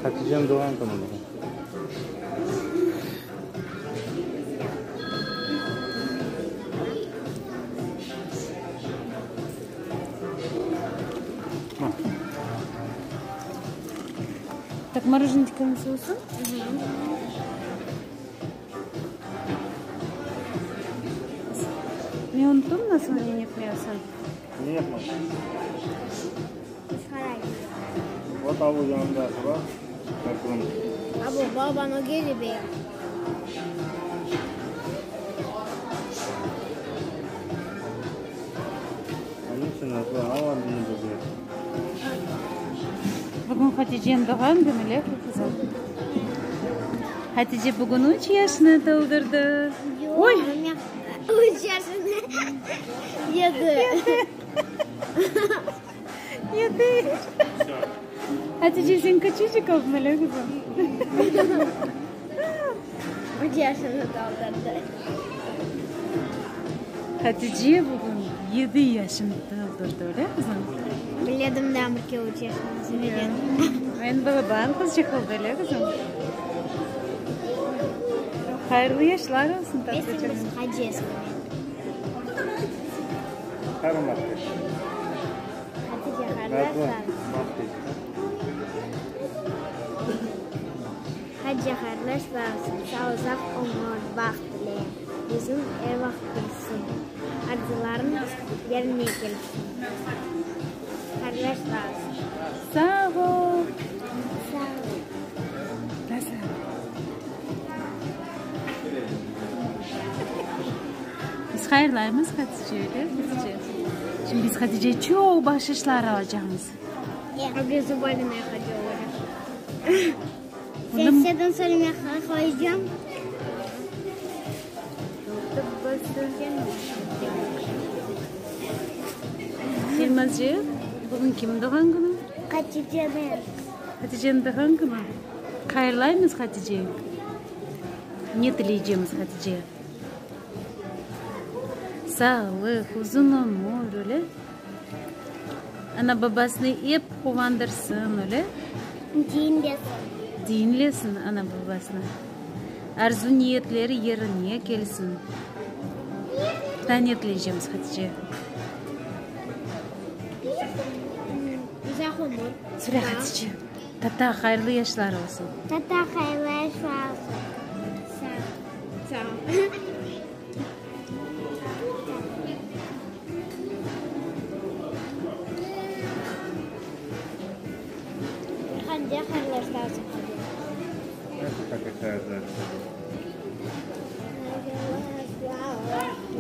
Haticeniñ doğğan künü bugün. Так, мороженое tükânı soğusın. Men unuttım nasıl ne etmeysin. Ne yapmaq? Bugün Haticeniñ doğğan künü, le, qızım? Hatice bugün üç yaşını toldurdı. Oy! Üç yaşını. Yedi. Yedi. Hatice, sen küçücik oldun, le, qızım? Üç yaşını toldurdı. Hatice bugün yedi yaşını toldurdı, öyle, qızım? Biledim daa bir kere üç yaşını söyledim. Men balaban qızçıq oldı, öyle, qızım? Hayırlı yaşlar olsun, tatlıçığım. Hatice hayırlı yaşlar olsun, saña uzaq ömür, baht tileyim. Yüzüñ er vaqıt külsün, arzularıñ yerine kelsin. Hayırlı yaşlar olsun. Sağ ol. Sağ ol. Biz hayırlaymız Hatice, öyle, Hatice? Şimdi biz Hatice çoq bahşışlar alacaqmız. Elmazcı, bugün kimniñ doğğan künü? Haticeniñ. Haticeniñ doğğan künü. Hayırlaymız Hatice. Ne tileycemiz Hatice? Sağlıq, uzun ömür, öyle? Ana-babasını ep quvandırsın, öyle? Diñlesin. Diñlesin ana-babasını. Arzu-niyetleri yerine kelsin. Daa ne tileycemiz, Hatice? Uzaq ömür. Söyle, Hatice. Tata, hayırlı yaşlar olsun. Tata, hayırlı yaşlar olsun. Sağ ol.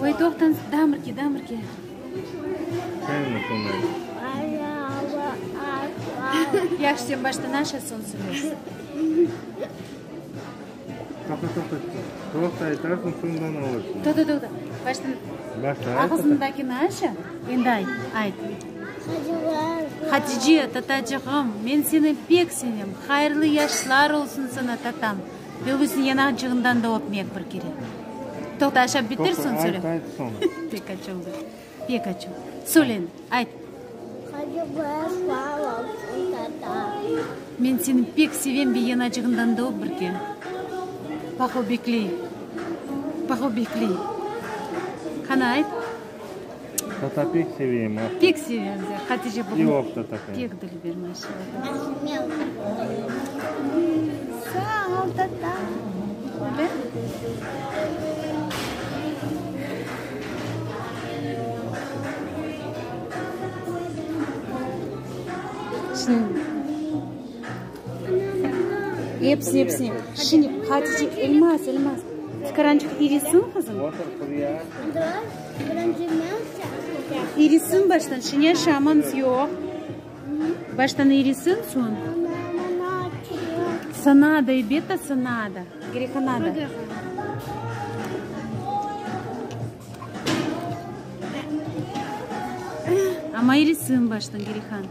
Oy, toqtañız, damirki, damirki. Yahşı, sen baştan aşa, soñ söylersiñ. Toqta, toqta, toqta aytarsıñ, soñdan alırsıñ. Toqta, toqta, baştan ağızındakini aşa, endi ayt, ayt. Hatice, tatacığım, men seni pek sevem, hayırlı yaşlar olsun saña, tatam. Belgüsini yanağıcığından da öpmek bir kere. Toqta, aşap bitir, soñ söyle. Toqta, ayt, ayt soñ. Pek aç oldı, pek aç oldı. Söyle endi, ayt. Men seni pek sevem ve yanacığından da öp bir kere. Baq, o bekley. Baq, o bekley. Qana, ayt. Tata pek seveyim. Pek sevem, de. Hatice bugün Yoq, tata. pek dülber, maşallah. Sağ ol, tata. Öyle? Şimdi Episini, episini. Şimdi Hatice, Elmaz, Elmaz. Tikarançıq irisin, qızım. İrisin baştan, şimdi aşamamız yoq. Baştan irisin, soñ. Saña da, elbette, saña da. Gerek ana da. Amma irisin baştan, Gerihan.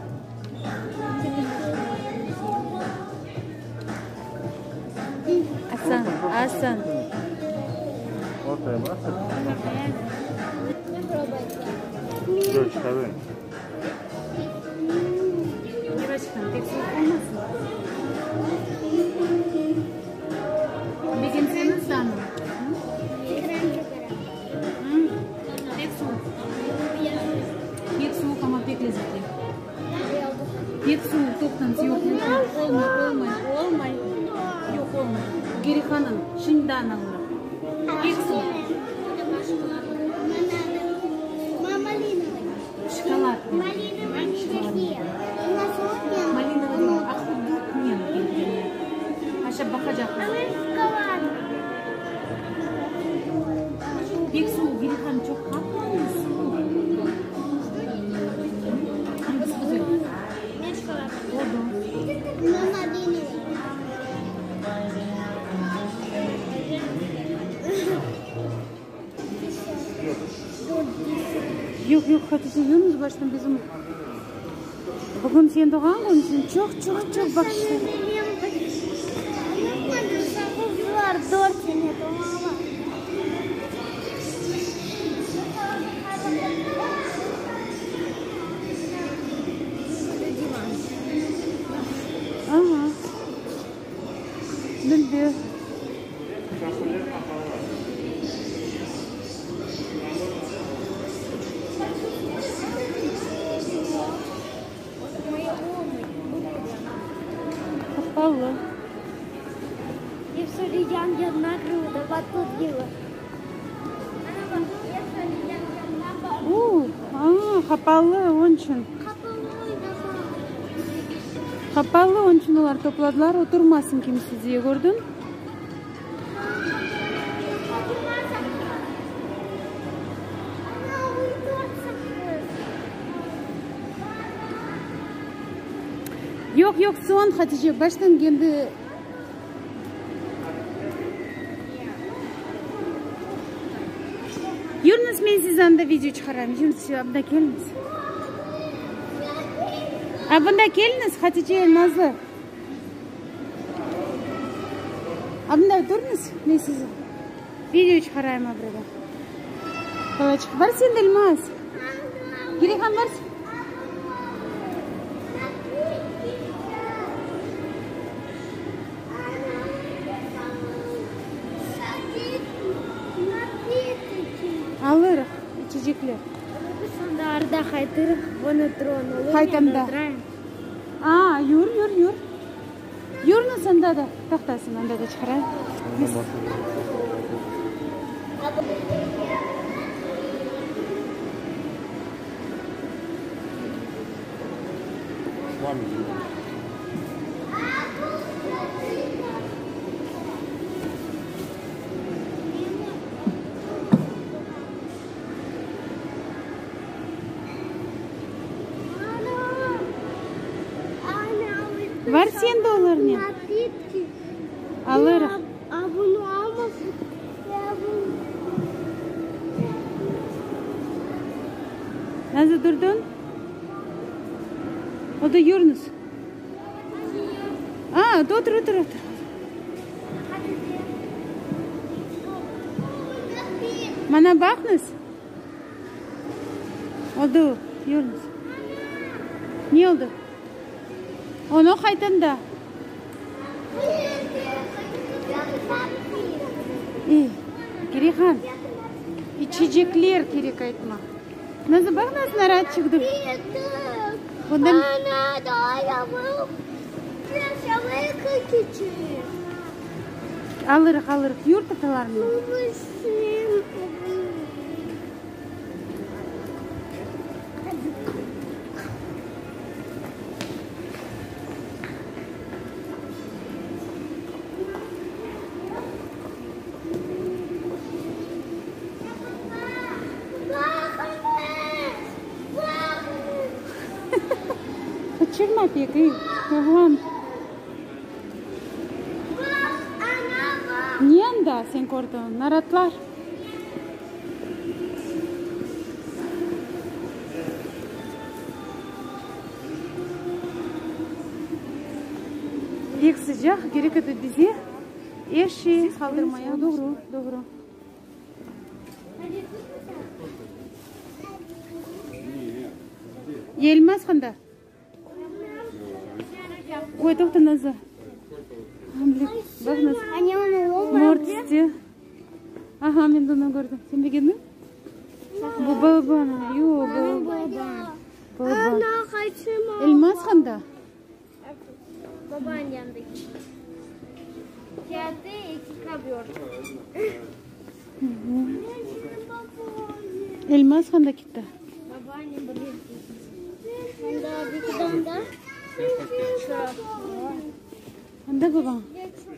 Asan, Asan. Ortaya basıp, ondan soñ. Dur, çıqarayım. Yavaştan, pek soğuq olmasın. Begenseñiz damı. Pek suvuq. Pek suvuq, amma pek lezetli. Pek suvuq, toqtañız, yoq, yoq, yoq, olmay, olmay, olmay, yoq, olmay. Geri hanım, şimdan alırıq. Pek suvuq. Şokolad. Malinovoy, ahudutnen kelgeni. Aşap baqacaqmız. Pek suvuq, Geri hanım, çoq qatmañız, suvuq. Angisi güzel? Oldu. Yoq, yoq, Hatice, yürüñiz baştan bizim. Bugün sen doğğan künüñ, çoq, çoq, çoq bahşışlar. Aha. Dülber. Qapalı. U, a, qapalı, onıñ içün. Qapalı, onıñ içün olar topladılar, oturmasın kimse diye, kördiñ? Yoq, yoq, soñ, Hatice, baştan kendi. Yürüñiz, men size anda video çıqarayım. Yürüñiz, abda keliñiz. A, bunda keliñiz, Hatice, Nazlı. A bunda turıñız, men size video çıqarayım abrada. Balaçıq, bar sen de Elmaz. Girihan, bar. Alırıq içecekler. Qaytanda. A, yür, yür, yür. Yürüñiz anda da, toqtasın, anda da çıqarayım. Var sen de olarnen. Alırıq. Nasıl durdun? O da yürüñiz. A, otur, otur, otur. Mana baqıñız. Oldu, yürüñiz. Ne oldu? Onı qaytanda. Ey, Girihan, içecekler kerek aytma. Nazı, baq nasıl narat çıqtı. Bundan... Alırıq, alırıq. Yür tatalarnen. Qıçırma pek, ey, oğlan. Ne anda sen kördiñ? Naratlar. Pek sıcaq, kerek edi bize er şey qaldırmaya. Doğru, doğru. Elmaz qanda? Oy, toqta, Nazlı. Baq, Nazlı. Mor tüste. Aha, men de onı kördim. Sen begendiñ? Bu balaban. Yoq, balaban. Balaban. Elmaz qanda? Babanıñ yanında. Fiyatı eki kovyor. Elmaz qanda ketti? Babaannem bir Anda Anda babañ?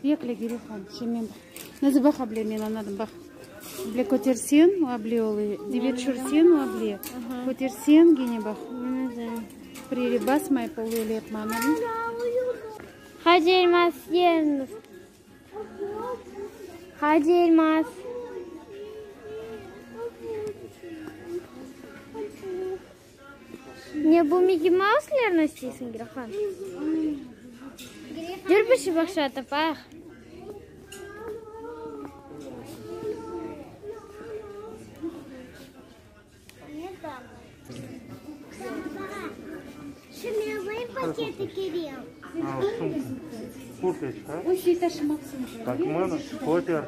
Bekle, Girihan, şimdi men Nazı baq able, men añladım, baq. Able köterseñ, o able oluy. Dibe tüşürseñ, o able. Köterseñ, gene baq. Bir yere basmayıp oluy, öyle yapma, añladıñ? Hacı Elmaz yeriniz. Hacı Elmaz. Ne bu Mickey Mouse'lerni isteysiñ, Girihan? Yür bir şey baqça tapayıq. Takmanı köter.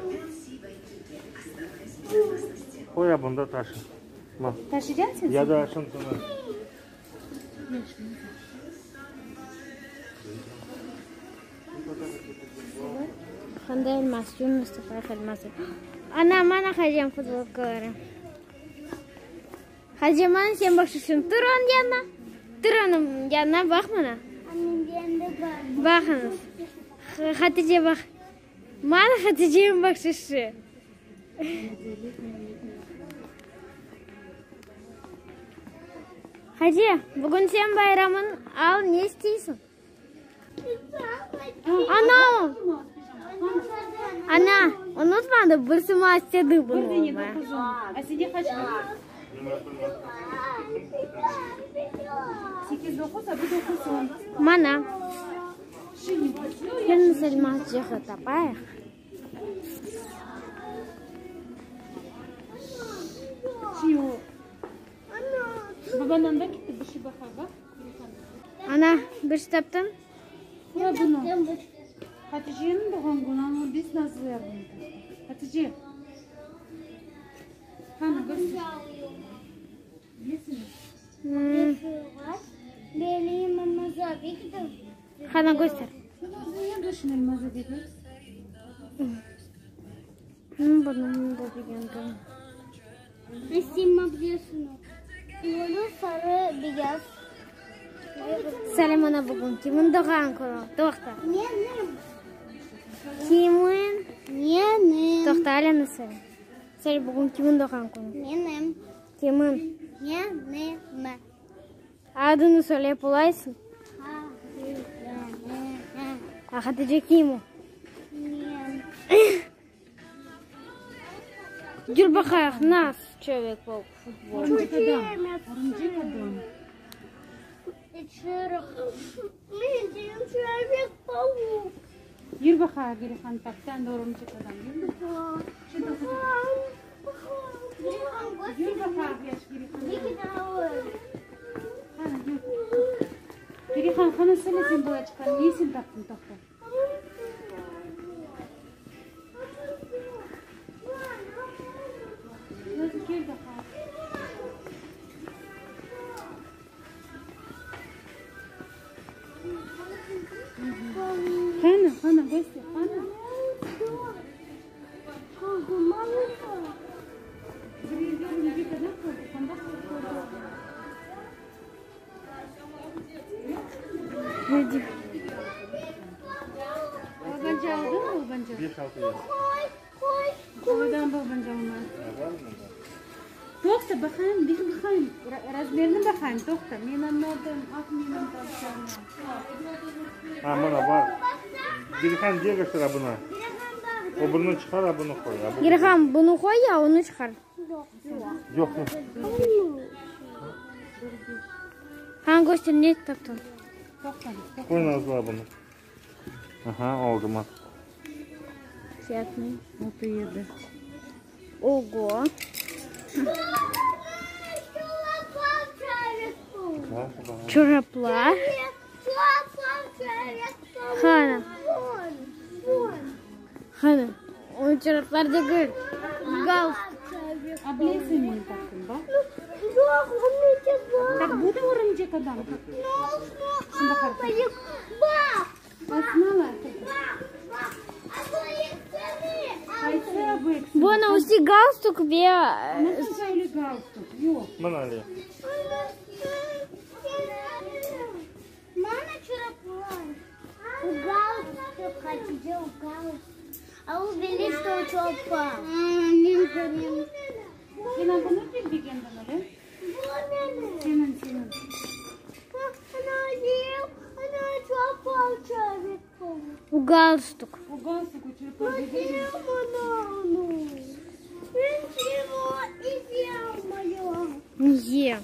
Qoy a bunda taşı. Taşıycañ sen? Ya da şıntını. Qanday elmaz? Yunus tapayıq elmazı. Ana, mana Hacem futbolkaları. Hacı, mana sen baqşışıñ. Tur onıñ yanına. Tur onıñ yanına, baq mana. Baqıñız. Hatice, baq. Mana Haticeniñ baqşışı. Hatice, bugün sen bayramıñ, al, ne isteysiñ? Ana! Ana, unutmadı, birisi maña istedi bunı almağa. Mana. Yalnız elmasçığı tapayıq. Ana, bir şey taptın? Bura bunı. Hatice'nin doğan günü, ama biz Nazlı'ya bunu taptık. Hatice. Qani, göster. Bilesiñiz? Qani, göster. Bunı da begendim. Söyle bana bugün kimin doğan künü? Toqta. Kimin? Toqta, alâ söyle. Söyle bugün kimin doğan künü? Kimin? Adını söylep olaysıñ? A Hatice kim o? Yür baqayıq, nasıl Çelovek-pauk futbol. Örümcek adam. Örümcek adam. Yür baqayıq, Girihan taptı anda örümcek adam. Yür. Yür baqayıq, yaş Girihan. Qani, yür. Girihan, qani söyle sen balaçıqqa, ne sen taptıñ, toqta. Nazlı, kel baqayıq. Qani, qani, göster, qani. Bir yerde örümcek adam qaldı, qanda Hadi. Balabanca aldıñ mı, balabanca? 5-6 yaş. Odan balabanca alma. Toqta, baqayım, bir baqayım. Razmerini baqayım, toqta. Men añladım, ah, menim tavşanım. Ha, mına bar. Girihan, de göster a bunı. O bunı çıqar, a bunı qoy. A bu- Girihan, bunı qoy ya, onı çıqar. Yoq, yoq. Qani köster, ne taptıñ? Toqta, toqta. Qoy Nazlı a bunı. Aha, oldı mı? Fiyatını. 6 7. Ого. Çoraplar. Qana. Qana. O çoraplar degil. Galstuk. Bunı üstü galstuk ve Galstuk. Niye?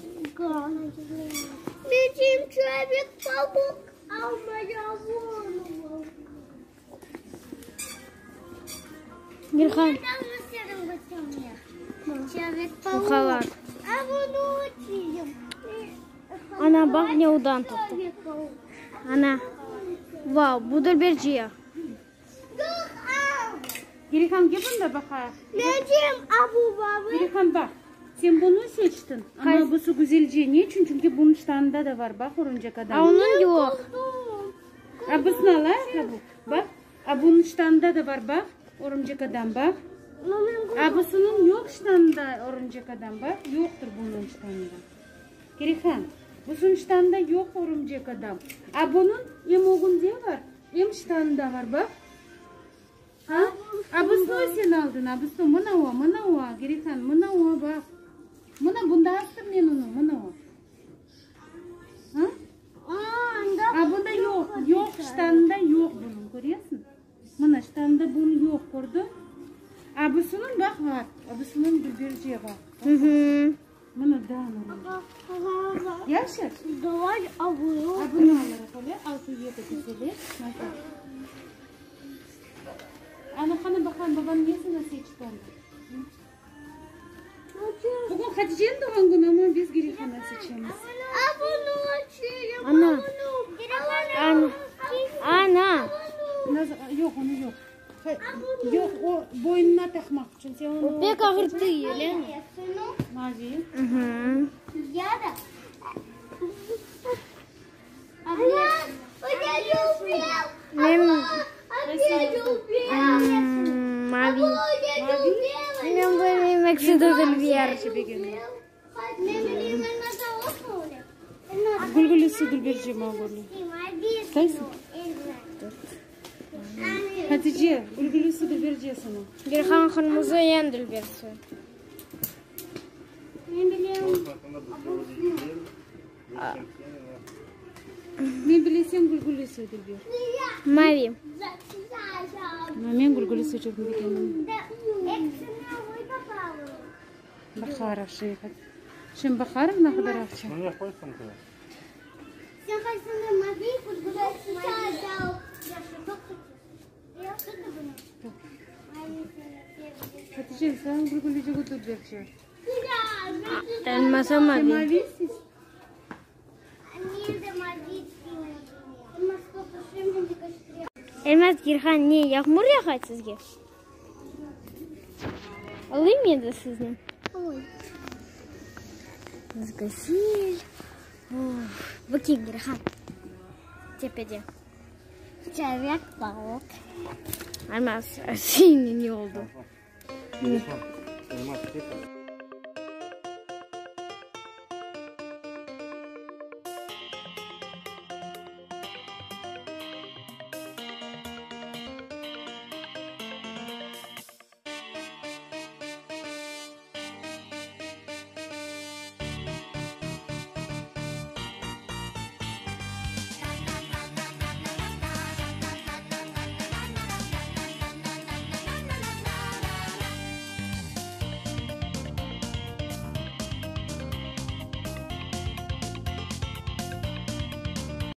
Girhan. Bu halat. Ana, baq ne udan taptı. Ana. Vau, bu dülberciye. Girihan, gel bunda baqayıq. Girihan, baq. Sen bunı seçtiñ, amma busı güzelce. Ne içün? Çünki bunıñ ştanında da var, baq, örümcek adam. A onıñ yoq. A busını alayıq, a bu. Baq, a bunıñ ştanında da var, baq, örümcek adam, baq. A busınıñ yoq ştanında örümcek adam, baq, yoqtır bunıñ ştanında. Girihan, busınıñ ştanında yoq örümcek adam. A bunıñ em ögünde var, em ştanında var, baq. A? A busını sen aldıñ, a busını, mına o, mına o, Girihan, mına o, baq. Mına, bunda astım men onı, mına o. A? A bunda yoq, yoq, ştanında yoq bunıñ, köresiñ? Mına, ştanında bunıñ yoq, kördiñ? A busınıñ, baq, bar. A busınıñ dülberce, baq. Mına, da, mına. Yahşı? A bunı alırıq, öyle, altı, yedi güzeli. Ana, qana, baqayım, babañ nesini seçti onda? Bugün Haticeniñ doğğan künü, amma biz Girihanı seçemiz. Ana. Ana. Ana. Yoq, onı yoq. Yoq, o boynuna taqmaq içün. Sen onı O pek ağırtı, Yelena. Mavi. Hı. Men mavi. Men bilmeyim, ekisi de dülber. Gülgülisi dülberce maña körüne. Qaysı? Hatice, gülgülisi dülberce sana. Girhan qırmızı eñ dülbersi. Men bilesem gülgülisi dülber. Mavi. Men gülgüli seçirdim begendim. Baharov şey. Şimdi Baharov ne qadar aqça? Hatice, sen gülgülüce dülberce. Elmasa mavi. Mavi siz? Elmaz Girhan ne yağmur yağa sizge? Alayım endi sizni. Güzel. Bu kim Girhan? Tepede. Человек-паук. Elmaz, şimdi ne oldu? Elmaz,